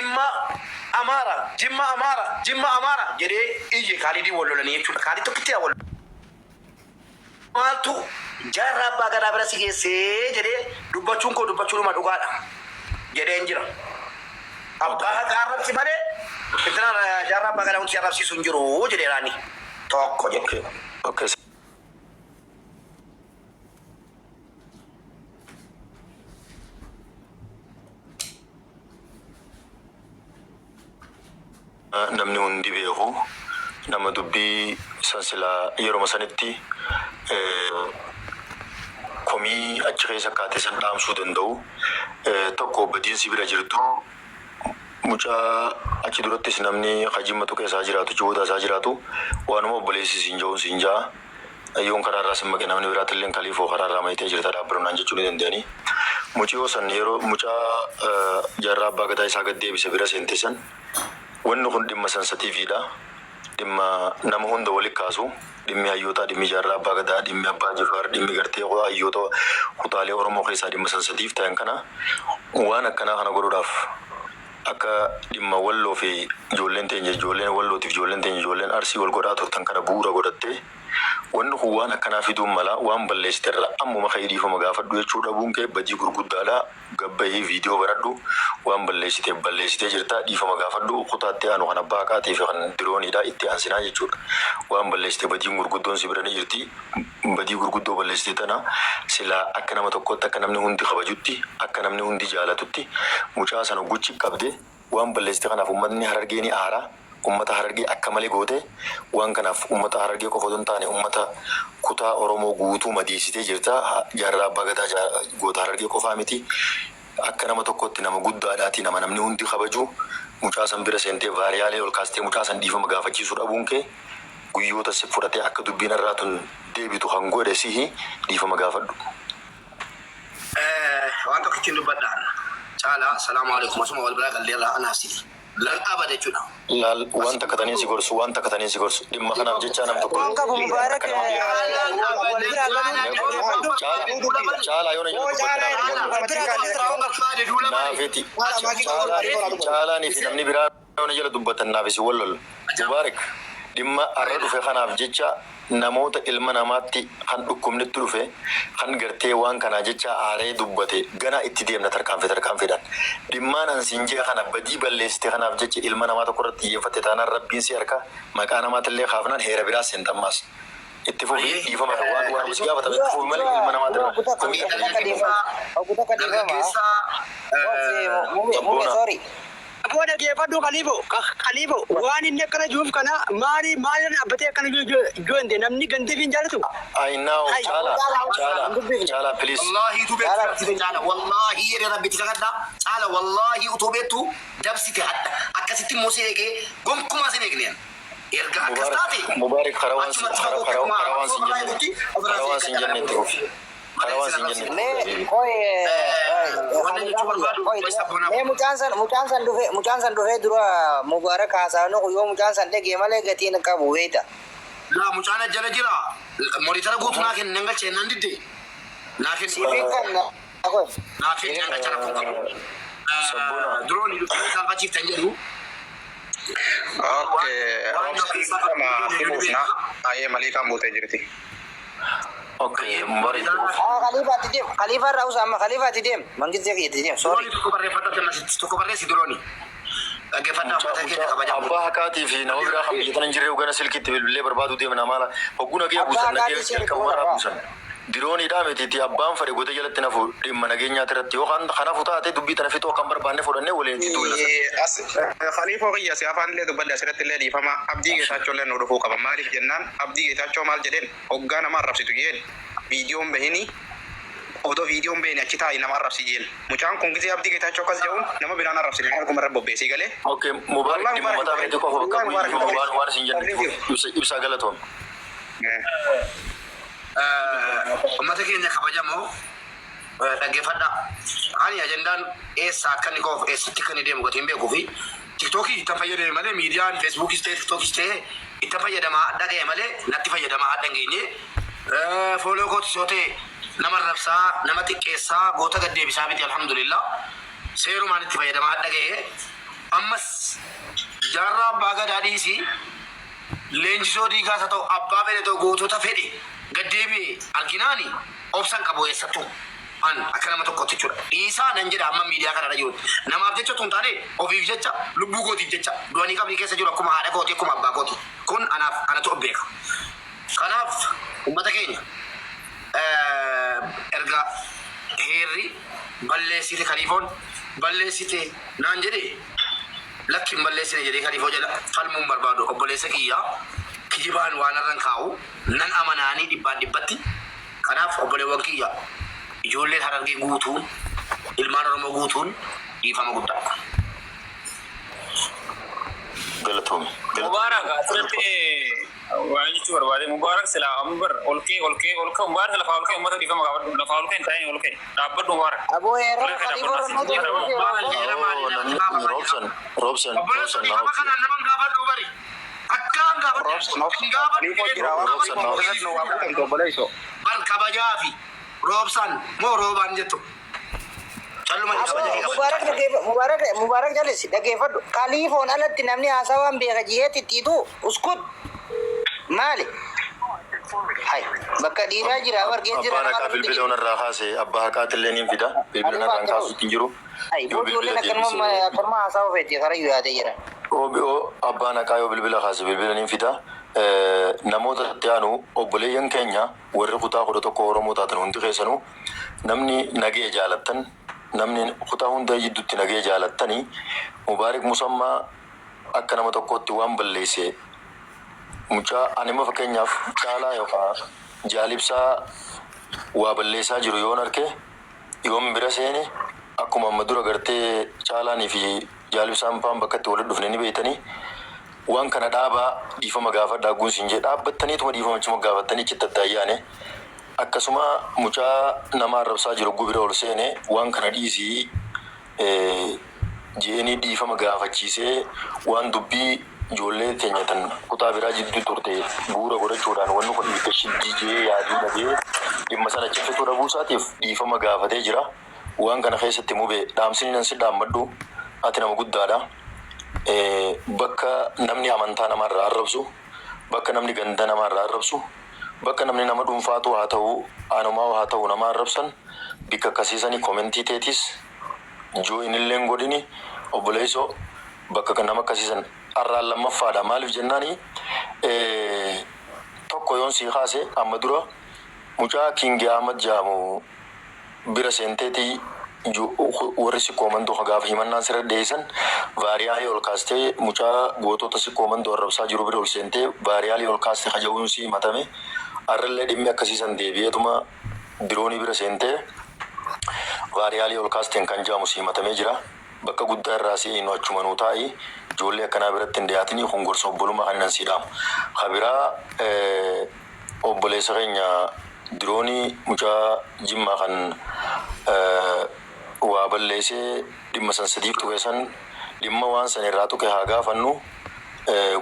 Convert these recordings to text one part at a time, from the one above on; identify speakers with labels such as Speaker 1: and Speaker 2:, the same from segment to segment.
Speaker 1: Jimma Amaara, Jimma Amaara, Jimma Amaara jedhee iyye Kaalidiin wal lolanii jechuudha. Kaalid tokkitti wal Maaltu Jaarraa Abbaa Gadaa bira si geessee jedhee dubbachuun koo dubbachuudhuma dhugaadha jedheen jira. Abbaa haqaa arrabsi malee intina Jaarraa Abbaa Gadaa wanti si arrabsiisu hin jiru jedheeraani. Tokko jedhe.
Speaker 2: Okay. Okay. Namni hundi beeku nama dubbii san silaa yeroma sanitti komii achi keessa kaate san dhaamsuu danda'u tokko badiin si bira jirtu mucaa achi durattis namni ka Jimma tuqee isaa jiraatu achi booda isaa jiraatu waanuma obboleessi siin ja'uun siin ja'a. Yoon karaa irraa sin maqe namni biraatilleen kaliifoo karaa irraa mayxee jirta dhaabbadhu naan jechuu ni danda'ani. Muciyoo san yeroo mucaa Jaarraa Abbaa Gadaa isaa gad deebise bira seente san wanni kun dhimma sansatiiviidha. Dhimma nama hunda wali kaasu. Dhimmi hayyootaa, dhimmi Jaarraa Abbaa Gadaa, dhimmi Abbaa Jifaar, dhimmi gartee hayyoota kutaalee Oromoo keessaa dhimma sansatiif ta'an kana waan akkanaa kana godhuudhaaf akka dhimma Walloo fi ijoolleen teenya ijoolleen Wallootiif ijoolleen teenya ijoolleen Arsii wal godhaa turtan kana bu'uura godhattee wanni kun waan akkanaa fiduun mala waan balleessite irraa ammuma ka'ii dhiifama gaafadhu jechuu dhabuun kee badii gurguddaadha gad bahii viidiyoo banadhu waan balleessiteef balleessitee jirta dhiifama gaafadhu kutaa itti aanu kan abbaa haqaatii fi kan dirooniidha itti aansinaa jechuudha waan balleessite badiin gurguddoon si bira ni jirti badii gurguddoo balleessite tana silaa akka nama tokkootti akka namni hundi kabajutti akka namni hundi jaalatutti mucaa sana guchi qabde waan balleessite kanaaf ummatni Harargee ni aara ummata Harargee akka malee goote waan kanaaf ummata Harargee qofa otoo hin taane ummata kutaa Oromoo guutuu madeessitee jirta. Jaarraa Abbaa Gadaa goota Harargee qofaa miti akka nama tokkootti nama guddaadhaati nama namni hundi kabaju mucaa san bira seentee vaariyaalee ol kaastee mucaa san dhiifama gaafachiisuu dhabuun kee guyyoota si fudhatee akka dubbiin har'aa tun deebitu kan godhe sihi dhiifama gaafadhu.
Speaker 1: Waan tokkittiin dubbadhaan caalaa salaamu alaikum asuma wal biraa galleerraa anaaf si'i lan abada jechuudha.
Speaker 2: Laal waan takka taniin si gorsu waan takka taniin si gorsu dhimma kanaaf jechaa nam tokko
Speaker 3: Rakkoon qabu Mubaarak
Speaker 2: akka nama
Speaker 3: wal biraa galuun dhaggeeffadhu.
Speaker 2: Caala caalaa yoona jala
Speaker 3: Yoo
Speaker 2: dubbatte
Speaker 3: caalaa
Speaker 2: naaf
Speaker 3: wal biraa galuun rakkoon qabu.
Speaker 2: Naafiti caalaanii fi namni biraa yoona jala dubbatan naaf isin wal lolla. Mubaarak dhimma har'a dhufe kanaaf jecha namoota ilma namaatti kan dhukkubnitti dhufe kan gartee waan kanaa jecha aaree dubbate ganaa itti deemna tarkaanfi tarkaanfiidhaan. Dhimmaan an siin je'e kana badii balleessite kanaaf jecha ilma namaa tokko irratti xiyyeeffatte taanaan Rabbiin si harka maqaa namaatillee kaafnaan heera biraa seenta ammaas. Itti fufi dhiifama kan waan waanuma si gaafatame itti fufi malee ilma namaatirra komii
Speaker 1: Dargaggeessa
Speaker 2: Sabboonaa.
Speaker 4: Aboo dhageefadhu kaliifo kaliifo waan inni akkana juuf kana maali maalirra dhaabbatee akkana juente namni gandii fi hin jaalatu.
Speaker 2: I know
Speaker 4: Hay.
Speaker 2: Caalaa Caalaa Caalaa please.
Speaker 1: Wallaahi utuu beektu dabsite caala wallaahi jedhee rabbitti kakadha caala wallaahi utuu beektu dabsite hadha akkasitti immoo si eegee gonkumaa sin eegne erga akkas
Speaker 2: Mubarak
Speaker 1: taate
Speaker 2: Mubarak karaa waan si
Speaker 1: achumatti
Speaker 2: karaa
Speaker 1: fagootti
Speaker 2: karaa
Speaker 1: akkuma
Speaker 2: karaa waan
Speaker 1: arrabsoo
Speaker 2: sin
Speaker 1: ofirraa
Speaker 2: jenne
Speaker 1: eegutti ofirraa
Speaker 2: karaa
Speaker 1: si
Speaker 2: waan sin
Speaker 1: eeggadha
Speaker 2: jenne
Speaker 1: kana
Speaker 2: itti
Speaker 1: booda
Speaker 2: fufi.
Speaker 1: malee
Speaker 2: Karaa waan
Speaker 1: sin
Speaker 2: sin jenne
Speaker 1: arrabsine.
Speaker 2: itti fufi
Speaker 3: Mee
Speaker 2: habiibi.
Speaker 3: qoy
Speaker 1: Wanni jechuu barbaadu
Speaker 3: qoy
Speaker 1: qoy sabboonaa
Speaker 3: mee mucaan san dhufee dura Mubarak haasa'anu yoo mucaan san dhagee malee gatiin hin qabu beekta.
Speaker 1: Laa mucaan ajjala jira monitara guutuu naa kenni nan galchee naan didde naa kenni
Speaker 3: Siifin kan qoy.
Speaker 1: naa kenni nan galcha rakkoon qabu.
Speaker 2: Sabboonaa.
Speaker 1: Diroon dubbii saalfachiiftan jedhu.
Speaker 5: Okay,
Speaker 1: Waan
Speaker 5: Roobsa
Speaker 1: keessaa
Speaker 5: lama
Speaker 1: qabdu
Speaker 5: si
Speaker 1: ni
Speaker 5: buufna.
Speaker 1: beekna.
Speaker 5: Ayyee malii kan buutee jirti.
Speaker 2: Okay Mubarak itti fufi.
Speaker 3: Ah Khalifa itti deem Khalifa irraa usa amma Khalifa itti deem mangistee kiyya itti deem sorry.
Speaker 1: Diroonii tokko barreeffadhaa kennasitti tokko barreessi diroonii. Dhaggeeffadhaa
Speaker 2: Mucaa
Speaker 1: uummata keenya
Speaker 2: mucaa
Speaker 1: kabajamoo.
Speaker 2: abbaa haqaatii fi nama biraa kan biyya tana hin jirre gana silkiitti bilbilee barbaaduu deemna maala hogguu nagaya
Speaker 3: Abbaa
Speaker 2: buusan
Speaker 3: haqaatii
Speaker 2: nagaya
Speaker 3: seeri
Speaker 2: jalqabuma irraa
Speaker 3: goona.
Speaker 2: buusan. Dirooniidhaa miti itti abbaan fedhe goda jalatti nafu dhimma nageenyaati irratti yookaan kanafu taate dubbii tana fixuu akka hin barbaanne fudhannee waliin itti duulla sana.
Speaker 5: As Khaliifoo kiyya si afaan illee dubbadhe asirratti illee dhiifama Abdii Geetaachoo illee nu dhufuu qaba maaliif jennaan Abdii Geetaachoo maal jedheen hoggaa nama arrabsitu jeen viidiyoon bahini odoo viidiyoon bahini achi taa'i nama arrabsi jeen mucaan kun gisee Abdii Geetaachoo akkas jedhuun nama biraan arrabsine harkuma irra bobbeessii galee
Speaker 2: Okay Mubarak
Speaker 5: wallahi
Speaker 2: dhimma
Speaker 5: Mubarak
Speaker 2: mataa
Speaker 5: hin
Speaker 2: keetii qofa bakka
Speaker 5: wallahi
Speaker 2: bu'ii
Speaker 5: Mubarak hin
Speaker 2: dhiifama waan waan isin jenne itti
Speaker 5: barreessu.
Speaker 2: fufi ibsa ibsaa galatoom.
Speaker 1: Uummata keenya kabajamoo dhaggeeffadhaa. Ani ajandaan eessa akka inni ka'uuf eessatti akka inni deemu gatiin beekuu fi tiktookii ittan fayyadame malee miidiyaan feesbuukis ta'e tiktookis ta'e ittan fayyadamaa dhaga'e malee natti fayyadamaa hadha hin geenye. Fooloo kootis yoo ta'e nama arrabsaa nama xiqqeessaa goota gad deebisaa miti alhamdulillah. Seerumaan itti fayyadamaa hadha ga'e. Ammas Jaarraa Abbaa Gadaa dhiisii Leenjisoo Diigaas haa ta'u abbaa fedhe ta'u gootota fedhe gad deebi'e arginaani obsa hin qabu eessattuu. An akka nama tokkootti jechuudha. Dhiisaa nan jedha hamma miidiyaa kanarra jirutti. Namaaf jecha utuu hin taane ofiif jecha lubbuu kootiif jecha du'anii qabrii keessa jiru akkuma haadha kooti akkuma abbaa kooti. Kun anaaf anatu of beeka. Kanaaf uummata keenya erga heerri balleessite Kaliifoon balleessite naan jedhe lakki hin balleessine jedhee Kaliifoo jala falmuu hin barbaadu. Obboleessa kiyya kijibaan waan irra hin kaa'u nan amanaanii dhibbaan dhibbatti. Kanaaf obboleewwan kiyya ijoolleen Harargee guutuun ilmaan Oromoo guutuun dhiifama guddaa.
Speaker 2: Galatoomi. Galatoomi.
Speaker 6: Mubaarak asirratti waan jechuu barbaade Mubaarak silaa amma bar ol ka'e ol ka'e ol ka'e Mubaarak lafaa ol ka'e uummata dhiifama gaafadhu lafaa ol ka'e hin taa'in ol ka'e dhaabbadhu Mubaarak.
Speaker 3: Aboo heerra
Speaker 6: Ol ka'e
Speaker 3: Khalifa
Speaker 6: dhaabbadhu
Speaker 3: Oromoo
Speaker 6: asii
Speaker 3: ta'e
Speaker 1: Maal heera
Speaker 2: Oo
Speaker 1: maalii namatti
Speaker 2: namni
Speaker 1: baafamaa jira.
Speaker 2: Roobsan Roobsan
Speaker 1: Obboleessa
Speaker 2: Roobsan na
Speaker 1: dhiifama
Speaker 2: obsi.
Speaker 1: kanaan naman gaafadhu bari. Akkaan gaafadhu.
Speaker 5: Roobsan obsi.
Speaker 1: Hin gaafadhu
Speaker 5: Kaliifoo
Speaker 1: jedhee
Speaker 5: jira waan
Speaker 2: Roobsan na obsi.
Speaker 5: irratti nu waa guutamtu obboleessoo.
Speaker 1: Bar kabajaa fi roobsaan moo roobaan jettu. Calluma ni
Speaker 3: Aboo
Speaker 1: kabaja ni kabaja.
Speaker 3: Mubaarak dhageeffa Mubaarak Mubaarak jalisi dhageeffadhu. Kaliifoon alatti namni haasawaan beeka ji'eetti ittiitu uskut maali? Hay bakka dhiiraa jira wargeen jira
Speaker 2: Abbaan
Speaker 3: nama
Speaker 2: haqaa
Speaker 3: rabbitti
Speaker 2: bilbila
Speaker 3: jira.
Speaker 2: onarraa kaase abbaa haqaatillee niin fida. Bilbila
Speaker 3: Kaliifaa
Speaker 2: narraan
Speaker 3: akka
Speaker 2: kaasuutti hin jiru.
Speaker 3: Hay
Speaker 2: Yoo
Speaker 3: boo ijoolleen
Speaker 2: bilbila
Speaker 3: akkanuma
Speaker 2: deebise
Speaker 3: akkanuma haasawa feeti karayyuu yaadee jira.
Speaker 2: OBO abbaan haqaa yoo bilbila kaase bilbila niin fida. Namoota itti aanu obboleeyyan keenya warri kutaa 11 Oromoo taatan hundi keessanuu namni nagaya jaalattan namni kutaa hunda jiddutti nagaya jaalattani Mubaarik Musammaa akka nama tokkootti waan balleesse mucaa ani amma fakkeenyaaf Caalaa yookaa Jaal Ibsaa waa balleessaa jiru yoon arke yoon bira seene akkuma amma dura gartee Caalaanii fi Jaal Ibsaan faan bakka itti walitti dhufne ni beeytanii waan kana dhaabaa dhiifama gaafadhaa hogguun siin jee dhaabbattaniituma dhiifama achuma gaafattanii achitti addaan yaane akkasuma mucaa nama arrabsaa jiru hogguu bira ol seene waan kana dhiisii je'eenii dhiifama gaafachiisee waan dubbii ijoollee teenya tan kutaa biraa jidduu turte bu'uura godhachuudhaan wanni kun ibidda shiddii je'ee yaaduu dhabee dhimma sana achi fituu dhabuu isaatiif dhiifama gaafatee jira. Waan kana keessatti Mube dhaamsini nan si dhaammadhu ati nama guddaadha. Bakka namni amantaa namaa irraa arrabsu, bakka namni ganda namaa irraa arrabsu, bakka namni nama dhuunfaatuu haa ta'u anumaa haa ta'u nama arrabsan bikka akkasii sani komentii teetis join illee hin godhini obboleessoo bakka nama akkasii san arraan lammaffaadha maaliif jennaani tokko yoon sii kaase amma dura mucaa King Ahmad jaamu bira seenteeti warri Sikkoo Mandoo ka gaafa himannaan sirra dhiyeessan vaariyaalii ol kaastee mucaa gootota Sikkoo Mandoo arrabsaa jiru bira ol seentee vaariyaalii ol kaaste ka ja'uun si himatame. Arrallee dhimmi akkasii san deebi'eetuma diroonii bira seentee vaariyaalii ol kaasteen kan ja'amu si himatamee jira. Bakka guddaa irraa si eeynu achuma nuu taa'i. Ijoollee akkanaa biratti hin dhiyaatinii kun gorsa obbolummaa kaninan sii dhaamu. Ka biraa Obboleessa keenya diroonii mucaa jimmaa kan waa balleesee dhimma san sadiif tuqe san dhimma waan san irraa tuqe haa gaafannu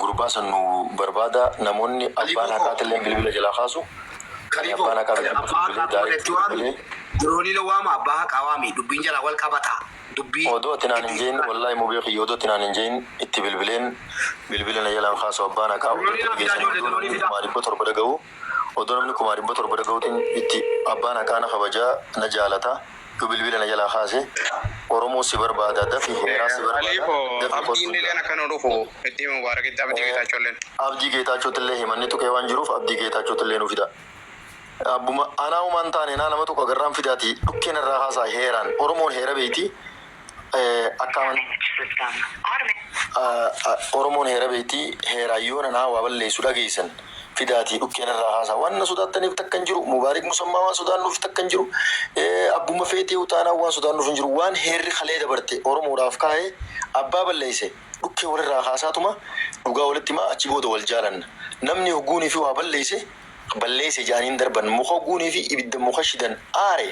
Speaker 2: gurbaa san nu barbaada namoonni abbaan
Speaker 1: Kaliifoo koo
Speaker 2: haqaatilleen bilbila jalaa kaasu ani
Speaker 1: Kaliifoo
Speaker 2: abbaan haqaa bilbila
Speaker 1: abbaa
Speaker 2: bilbilee
Speaker 1: haqaa
Speaker 2: daaretti
Speaker 1: koodatti waami
Speaker 2: bilbilee
Speaker 1: diroonii la waama abbaa haqaa waami dubbiin jalaa wal qabataa. Dubbii
Speaker 2: Odoo ati naan hin je'in wallahi mubee kiyya odoo ati naan hin je'in itti bilbileen bilbila na jalaan kaasu abbaan haqaa odoo
Speaker 1: Diroonii
Speaker 2: itti
Speaker 1: naa fidaa
Speaker 2: dhageessanii
Speaker 1: ijoollee
Speaker 2: odoo
Speaker 1: diroonii
Speaker 2: namni
Speaker 1: fidaa.
Speaker 2: 700,000 dhaga'u odoo namni 700,000 dhaga'uutiin itti abbaan haqaa na kabajaa na jaalata yoo bilbila na jalaa kaase Oromoo si barbaada dafi heeraa si barbaada
Speaker 5: Kaliifo
Speaker 2: dafi
Speaker 5: abdiin
Speaker 2: kottu
Speaker 5: illeen akka nu dhufu itti himi Mubaarakitti Abdii Geetaachoo illeen.
Speaker 2: Abdii Geetaachootillee himanni tuqee waan jiruuf Abdii Geetaachootillee nu fidaa. Abbuma anaa homaa hin taane naa nama tokko agarraan fidaati dhukkee narraa kaasaa heeraan oromoon heera beeyti akka oromoon heera beeyti heeraan yoo nanaa waa balleessu dhageessan fidaatii dhukkee narraa kaasaa waan na sodaattaniif takka hin jiru mubaarik musammaa waan sodaannuuf takka hin jiru abbuma feetee utaanaa waan sodaannuuf hin jiru waan heerri kalee dabarte oromoodhaaf kaa'e abbaa balleesse dhukkee walirraa kaasaatuma dhugaa walitti himaa achi booda wal jaalanna namni hogguunii fi waa balleesse balleesse ja'aniin darban muka hogguunii fi ibidda muka shidan aare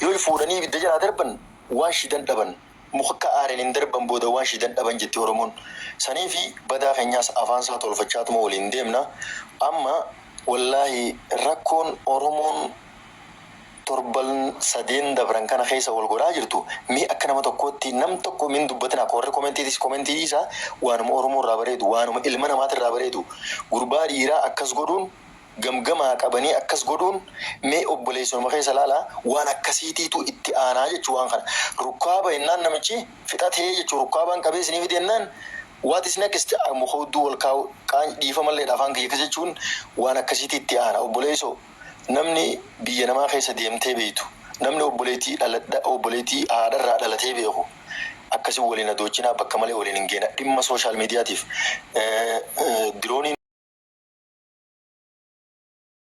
Speaker 2: yoo fuudhanii ibidda jalaa darban waan shidan dhaban muka akka aareen hin darban booda waan shidan dhaban jetti oromoon saniifi badaa keenyaas afaan isaa tolfachaatuma waliin deemna amma wallaahi rakkoon oromoon Torban sadeen dabran kana keessa wal godhaa jirtu, mee akka nama tokkootti nam tokko min dubbatinaa. Warri commentiitis commentii dhiisaa. Waanuma Oromoo irraa bareedu, waanuma ilma namaati irraa bareedu, gurbaa dhiiraa akkas godhuun, gamgamaa qabanii akkas godhuun, mee obboleessuma keessa ilaalaa, waan akkasiitiitu itti aanaa jechuu. Waan kana rukkaaba jennaan namichi fixatee jechuu, rukkaabaan qabee isinii fide jennaan, what is next? Muka hudduu wal kaa'u dhiifamallee afaan kiyya akkas jechuun, waan akkasiitii itti aana. Obboleessoo, namni biyya namaa keessa deemtee beektu, namni obboleettii dhaladha, obboleettii haadharraa dhalatee beeku, akkasii waliin adoochinaa, bakka malee waliin hin geena. Dhimma social mediatiif dirooniin.